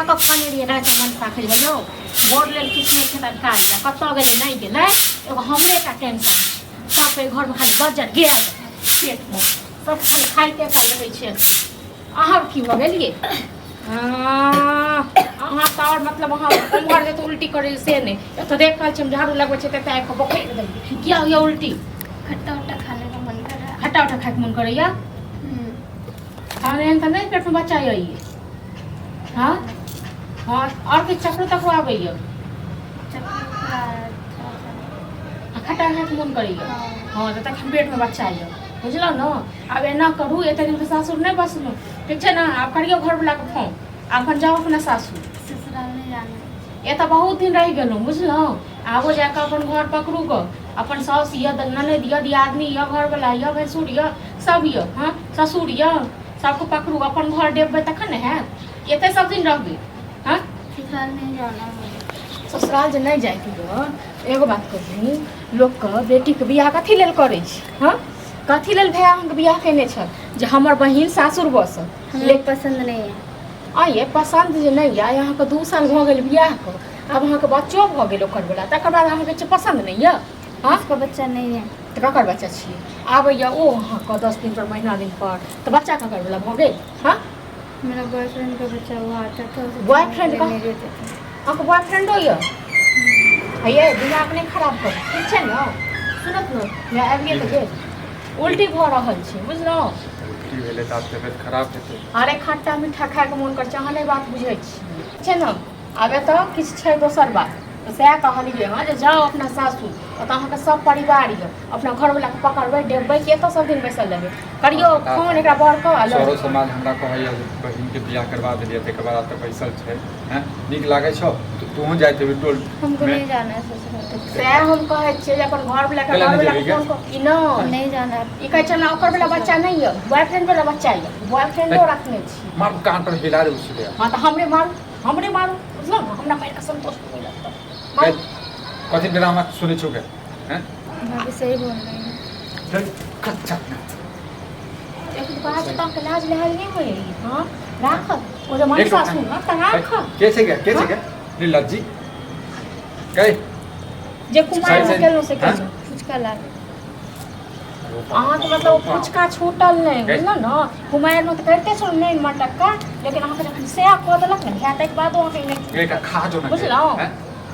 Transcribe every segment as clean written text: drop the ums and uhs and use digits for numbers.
कऽ खाने रहियै राति मनसा खेलियै यौ। बर लेल किछु नहि छै तरकारी आ कतऽ गेलै नहि गेलै, एगो हमरे टा टेंशन छै। सबके घरमे खाली बज्जर गेल पेटमे, सब खाली खाइते काल रहै छै। अहाँ की भऽ गेलियै? अहाँ तऽ आओर मतलब अहाँ उम्हर जे तऽ उल्टी करै से नहि, एतऽ देख रहल छी हम झाड़ू लगबै छै तऽ आबि कऽ बोकरि देलियै। किया होइया उल्टी? खट्टा उट्टा खाने का मन कर रहा है। खट्टा उट्टा खाइके मन करैया? तहन एहन तऽ नहि पेटमे बच्चा यऽ। हाँ हाँ, आओर किछु चक्रो तकरो आबैया? आ खट्टा खाइके मोन करैया? हाँ, तऽ तखन पेटमे बच्चा यऽ, बुझलहुँ ने? आब एना करू, एते दिनके सासुर नहि बसलहुँ, ठीक छै ने? आब करियौ घरवलाके फोन, आब अपन जाउ अपना सासुर। ससुराल नहीं जाना। एतऽ बहुत दिन रहि गेलहुँ, बुझलहुँ? आबो जाकऽ अपन घर पकड़ू गऽ। अपन साउस यऽ, ननैद यऽ, दियादनी यऽ, घरवला यऽ, भैंसुर यऽ, सब यऽ, हँ, ससुर यऽ, सबके पकड़ू, अपन घर डेबबै तखन ने हैत। एतै सब दिन रहबै? हँ, ससुराल नहीं जाना मुझे। ससुराल जे नहि जाइके यऽ, एगो बात कहू, लोकके बेटीके बियाह कथी लेल करै छै? हँ, कथी लेल भाय अहाँके बियाह केने छल जे हमर बहिन सासुर बसत? हमें पसंद नहीं है। आ ये पसन्द जे नहि यऽ, अहाँके 2 साल भऽ गेल बियाहके, आब अहाँके बच्चो भऽ गेल ओकर बला, तकर बाद अहाँके छै पसन्द नहि यऽ? हँ? उसका बच्चा नहीं है। तऽ ककर बच्चा छियै? आबैए ओ अहाँके 10 दिन पर, महीना दिन पर, तऽ बच्चा ककर बला भऽ गेल? हँ? मेरा बॉयफ्रेंड का बच्चा हुआ आता था उसे बॉयफ्रेंड का? लेने देते थे। अहाँके बॉयफ्रेंडो यऽ? हे, दिमाग नहि खराब करू, ठीक छै ने? सुनत ने, मैं आबिये तऽ गेल, उल्टी भऽ रहल छै, बुझलहुँ? उल्टी भेलै तऽ आब तबियत खराब हेतै। अरे, खट्टा मीठा खायके मोन करै छै, अहाँ नहि बात बुझै छी, छै ने? आब एतऽ किछु छै दोसर बात, तऽ सएह कहलियै हँ जे जाउ अपना सासुर, ओतऽ अहाँके सब परिवार यऽ। अपना घरवलाके पकड़बै, डेबबै कि एतऽ सब दिन बैसल रहबै? करियौ फोन एकरा बड़के आ लऽ सरो समाज हमरा कहैया जे बहिनके बियाह करबा देलियै, ताहिके बाद आब तऽ बैसल छै। हैं, नीक लागै छौ? तऽ तूहूँ जाइत हेबी टोल हमको में। नहीं जाना है ससुराल। सएह हम कहै छियै जे अपन घरवलाके कैला नहि घरवलाके जेबही गे? फोन कऽ ई नहि नहीं जाना है। ई कहै छै ने, ओकर वला बच्चा नहि यऽ, बॉयफ्रेंड वला बच्चा यऽ, बॉयफ्रेंडो रखने छी। मार कान पर हिला देबौ सीधे। हँ, तऽ हमरे मारू, हमरे मारू, बुझलहुँ ने? हमरा मारि कऽ संतोष मिलत तऽ मारू। कथी ड्रामा सुनै छौ गे? हैं? भाभी सही बोल रही है। चल कच्चा। एक बात तऽ अहाँके लाज लहाज नहि होइए? हँ, राखत ओ जे मनसा सुनत तऽ राखत। के छै गे? के छै गे नीलज्जी गई? जे कुमार सही- केलहुँ से हाँ? केलहुँ। फुचका ला। अहाँके मतलब ओ फुचका छूटल नहि, बुझलहुँ ने? कुमारिमे तऽ करिते छलहुँ नहि मटक्का, लेकिन अहाँके जखन सएह कऽ देलक ने भाय, ताहिके बाद अहाँके ई नहि गे का खा जो ना। बुझलहुँ? हैं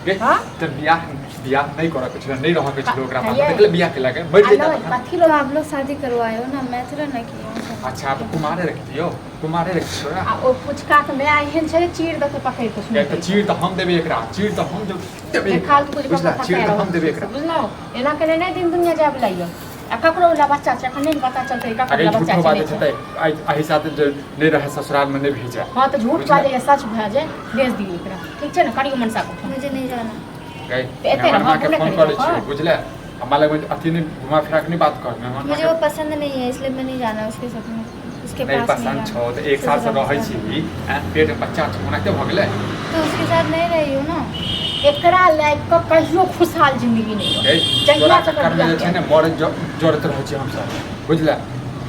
गे? हाँ? तऽ बियाह बियाह नहि करऽ के छलै, नहि रहऽ के छलै ओकरा पास। ये। देखले बियाह के लगे मरि आ जेता नहि तखन। कथी तो आप लोग शादी करवाए हो ना, मैं थोड़ा ना की हूँ। अच्छा, तऽ कुमारे रखतियौ, कुमारे रखतियौ ना। आ ओ फुचकाके माय एहन छै जे चीर देतै पकड़ि कऽ। किया तऽ चीर तऽ हम देबै एकरा, चीर तऽ हम देबै। फालतू कुछ बुझला? चीर तऽ हम देबै एकरा। बुझलहुँ? एना केने नहि दिन दुनिया जाय वला यऽ। आ ककरो वला बच्चा छै, एखन नहि ने पता चलतै ककरो अगर वला बच्चा झूठो छै बाजै नहि छै छै। तऽ एहि एहि साथ जे नहि रहै ससुरालमे नहि भेजै। हँ, तऽ झूठ बुझला? बाजै या सच भए जाय, भेज दियौ एकरा, ठीक छै ने? करियौ मनसाके फोन। मुझे नहीं जाना। गई। तऽ एते मेहमान रहब, माँके नहि फोन करियौ करै छियौ। फोन। बुझले, हमरा लगमे अथी नहि, घुमा फिरा के नहि बात कर मेहमान मुझे माँके। वो पसंद नहीं है, इसलिए मैं नहीं जाना उसके साथ में, उसके नहि पास नहीं पसन्द जाना। छौ तऽ एक सालसँ ससुराल रहै से। छी, आँय, पेटमे बच्चा छौ, ओनाहिते भऽ गेलै? तो उसके साथ नहीं रही हूँ ना। एकरा लायक कऽ कहियो खुशहाल जिंदगी नहि गई। रहत। जहिया तोरा तक चक्करमे जे छै ने मरे जरैत रहै छी हमसब, बुझले?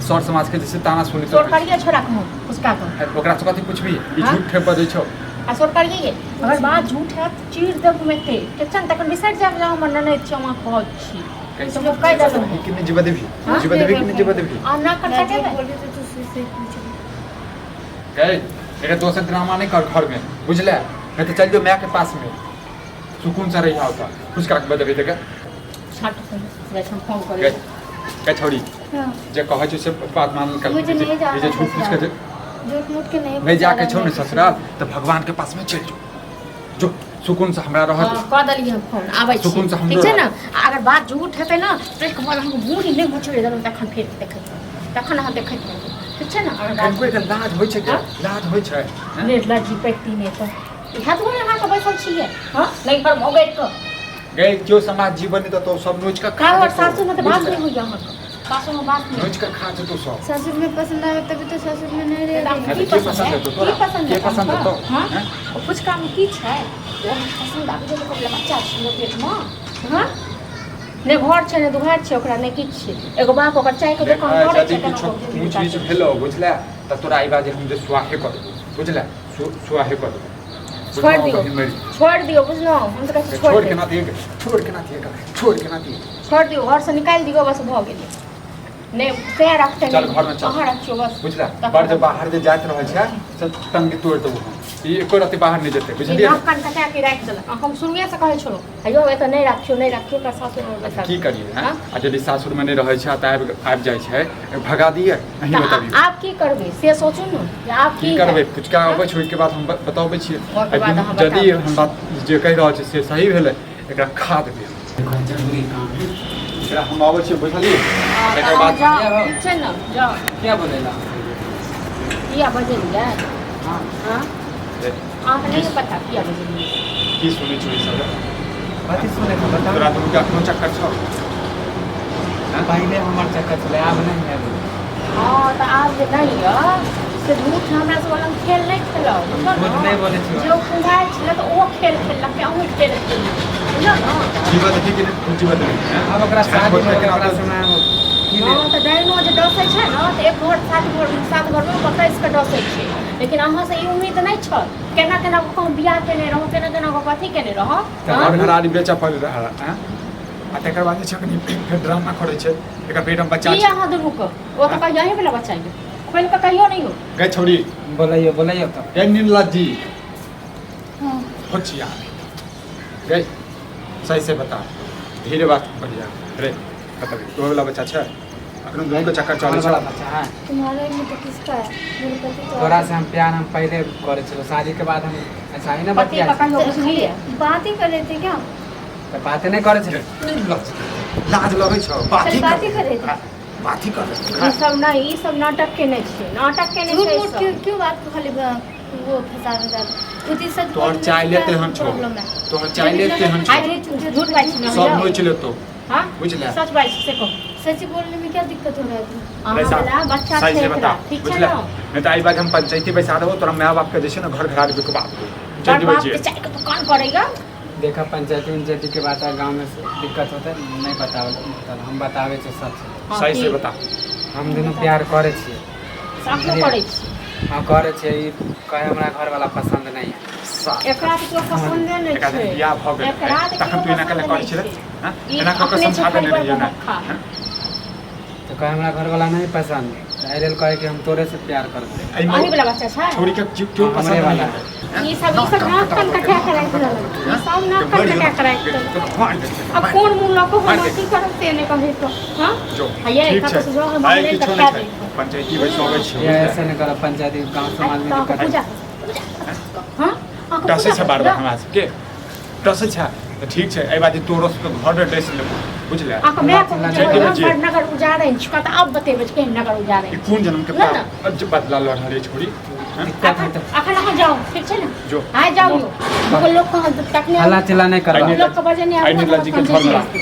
सर समाजके जे छै ताना सुनैत सोर रहै छी। करिए छोड़ा के फुसका के। ओकरासँ कथी पुछबही? ई हाँ? झूठ बजै छौ। आ सोर करिए, अगर बात झूठ है तऽ चीर देब हम एते, ठीक छै ने? तखन बिसरि जायब जे हमर ननैद छै, हम अहाँके भाउज छी। कैसे तऽ हम कहि देलहुँ। कि नहि जीवा देबही? हाँ? जीवा देबही कि नहि जीवा देबही? आ ना कर मैं झूठ सकेबै। बोल रही तो उससे से पूछ ली। गई, एकर दोसर ड्रामा नहि कर घरमे, बुझले? नहि तऽ चल जो मायके पासमे, सुकून से रही होता। फुचका के बदबी देखे। छाट जाइ छै, हम फोन गई। करै। गई छौड़ी। हाँ। जे कहै छौ से बात मान कर। मुझे नहीं जाना ई जे झूठ फूस के जे झूठ मूठ के नहीं। नहि जाके छौ ने ससुराल तऽ भगवान के पास में चलि जो, जो सुकून से हमरा रहत। हँ, कऽ देलियै हम फोन, आबै छी। सुकून से हमरो ठीक छै ने? रहत। आ अगर बात झूठ हेतै ने तऽ एक बार अहाँके मूड़ी नहि मचोड़ि देलहुँ तखन फेर देखैत रहबै, तखन अहाँ देखैत रहबै, ठीक छै ने? अगर बात कनिको एकर लाज होइ छै के? हाँ? लाज होइ छै, हैं? नहि लज्जी पैती नहि, तऽ इएह दुआरे अहाँके बैसल छियै? हँ, नहि पर मोगैर कऽ गई, केओ समाज जीवन नहि देतौ, सब नोचि कऽ खा काहे जेतौ। सासुमे तऽ बात बुझले? नहि होइए अहाँके, सासुमे बात नहि। नोचि कऽ खा जेतौ सब। ससुर में पसंद आवे तभी तो ससुर में नहीं रह तऽ रही। की की पसंद पसंद है? हेतौ की तोरा? पसंद के हेतौ पसंद अहाँके? हेतौ? हँ? हैं? ओ फुचकामे की छै? ओ अहाँके पसंद आबि गेल ओकर बच्चा छै पेटमे? हँ, नहि घर छै, नहि दुआरि छै ओकरा, नहि किछु छै। एगो बाप ओकर चायके देख, दोकान करै यदि छै, केना किछो ओकर जिंदगी ऊँच नीच काटै छै? भेलौ, बुझले, तऽ तोरा ई बात जे हम जे सुआहे कऽ देबौ, बुझले? सुआहे कऽ देबौ। छोड़ि दियौ। बहिन मरि छोड़ि दियौ, बुझलहुँ? हम तऽ कहै छी छोड़ छोड़ि केना दियौ। दियै, छोड़ केना दियै, छोड़ केना दियै? छोड़ि दियौ, घरसँ निकालि दियौ, बस भऽ गेलै। नहि से रखतै। चल, घरमे चल। अहाँ रखियौ बस। बुझला? तखन- बड़ जे बाहर जे जाइत रहै छै से टंगी तोड़ि देबो हम। ई एको रत्ती बाहर नहि जेतै, ई बुझलियै? नाक कान कटा के राखि देलक। आ हम शुरुएसँ कहै छलहुँ, हेयौ एतऽ नहि राखियौ, नहि राखियौ, ओकरा सासुरमे बैसा की करियै हैं? हाँ? आ यदि सासुरमे नहि रहै छै तऽ आबि आबि जाइ छै, भगा दियै? अहीं तऽ बतबियौ। आब की करबै से सोचू ने जे आब की की करबै? हैत? फुचका अबै छै, ओहिके बाद हम बतबै छियै। ओहिके बाद अहाँ यदि बताबू। हम बात जे कहि रहल छी से सही भेलै, एकरा खा देबै हम। जरूरी काम है। एकरा हम अबै छियै, बुझलियै? हँ, तऽ एकर अहाँ बाद जाउ, ठीक छै ने? जाउ। क्या बोलेला? किया बजलियै? हाँ। हँ, अहाँके नहि पता किया बजलियै? की सुनै छी ई सब? कथी सुने के बताओ। तोरा दुनू के अखनो चक्कर छौ? पहिले हमर चक्कर छलै, आब नहीं है। हँ, तऽ आब जे नहि यऽ से झूठ हमरा सब लग खेल नहि खेलाउ, बुझल झूठ ने? नहि बोलै छियौ। जे ओ कुम्हार छलै तऽ ओहो खेल खेललक, अहूँ खेल खेलू, बुझल ने? जीवत देखी कि नहि जीवत देखी? आब ओकरा शादी भऽ गेल, ओकरा से की हँ, तऽ डायनो जे डसै छै ने तऽ एक घर सात घर सात घरमे पकड़ि कऽ डसै छै, लेकिन अहाँसँ ई उम्मीद नहि छल। केना केना कऽ हम बियाह केने रहौं, केना केना कऽ कथी केने रहौं। तऽ घर घरारी बेचऽ पड़ि रहल हैं, आ तकर बाद जे छै कनि फेर ड्रामा करै छै। एकर पेटमे बच्चा की छै। अहाँ दुनूके ओ तऽ कहियो अहीं वला बच्चा यऽ, खोलि कऽ कहियो नहि हो। गै छौड़ी। बोलैयो, बोलैयो तऽ। गै निर्लज्जी। हाँ। होचिया गै, सही से बता, धीरे बात बढ़िया रे, बतबी, तोहर वाला बच्चा छै? अखनो दुनू के चक्कर चलै हमर छै? वाला बच्चा है। तुम्हारे में तो किसका है? मेरे पति तो तोरा से हम प्यार हम पहले करे छलो, शादी के बाद हम ऐसा ही ना पति बतिया के कहियो तो बुझलियै? खाली बात ही कर रहे थे क्या? तऽ बाते नहि करे छलै। निर्लज्ज, लाज लगै छौ? बात ही बात ही कर रहे थे। बात ही कर। ई सब नहि, ई सब नाटक केने छै, नाटक केने झूठ छै ई मूठ सब। क्यों क्यों बात को खाली वो फंसा रहे थे? खुद ही सच तोहर बोलने में चाय क्या लेते हम छौ। प्रॉब्लम है? तोहर चाय लेते हम छौ। आइ झूठ बाजै छी ने? सब नोचि लेतौ। हाँ। बुझले? सच बाजै छी से कहू। सच बोलने में क्या दिक्कत हो रहा है तुम्हें? अहाँ वाला बच्चा सही छै से एकरा, बता। ठीक छै बुझले ने? नहि तऽ एहि बार हम पंचायती बैसा देबो, तोरा माय बाप के जे छै ने घर घरारी बिकवा देबो। चलि बड़ जेबै बाप जे के चाय के दुकान करैया। देखा, पंचायती उंचायती के बात है, गांव में से दिक्कत होता है, नहीं बतावे, हम बतावे छे सच। हाँ, सही से की? बता। हम दुनू प्यार करे छियै। अखनो करै छी? हाँ, करे छियै। ई कहे हमरा घर वाला पसंद नहीं है। एकरा तऽ केओ पसन्दे नहि एकरा छै। जे बियाह भऽ गेल एकरा तऽ तखन केओ तू एना पसन्द केला करै नहि छलै? छै। हँ? ई एना कऽ कऽ अपने छै समझा देने खाली रहियै ने? बड़का। हँ? तो कहे हमरा घर वाला नहीं पसंद, तऽ एहि लेल कहे कि हम तोरे से प्यार करबै। एहिमे अहीं वाला बच्चा छै? छोड़ी के क्यों हाँ, पसंद हमरे नहीं वाला। है? ई सब, ई सब नाक कान कटा के राखि देलक, ई सब नाक कान कटा के राखि देलक। आब कोन मुँह लऽ कऽ हम अथी करब से नहि कहै तऽ हँ। जो हैया, ठीक एकर छै तऽ सुझाव हम आइ नहि किछो तऽ नहि खा छै। देब। पंचायती बैसाबै छियै। ये ऐसे नहीं करब, पंचायती गांव समाज में तऽ दिक्कत पूजा हँ, अहाँके डसै पूजा छै बार बार हमरा सबके डसै छै, तऽ ठीक छै, एहि बात तोरो सबके घर डसि लेबो, बुझले? अहाँके माय को चलि जेबै जे। बड़ नगर उजाड़ै छी तऽ आब बतेबै जे केहन नगर उजाड़ै ई कोन जन्म के ना, ना। पाप जे बदला लऽ रहल अछि छोड़ी? हँ? दिक्कत है अखन तऽ अखन अहाँ जाउ, ठीक छै ने? जो। आइ जाउ यौ, दूगो लोक कहाँ तकने हल्ला चिल्ला नहीं करबा। लोक के बजे नहि आइ निर्लज्जी के घर में राख।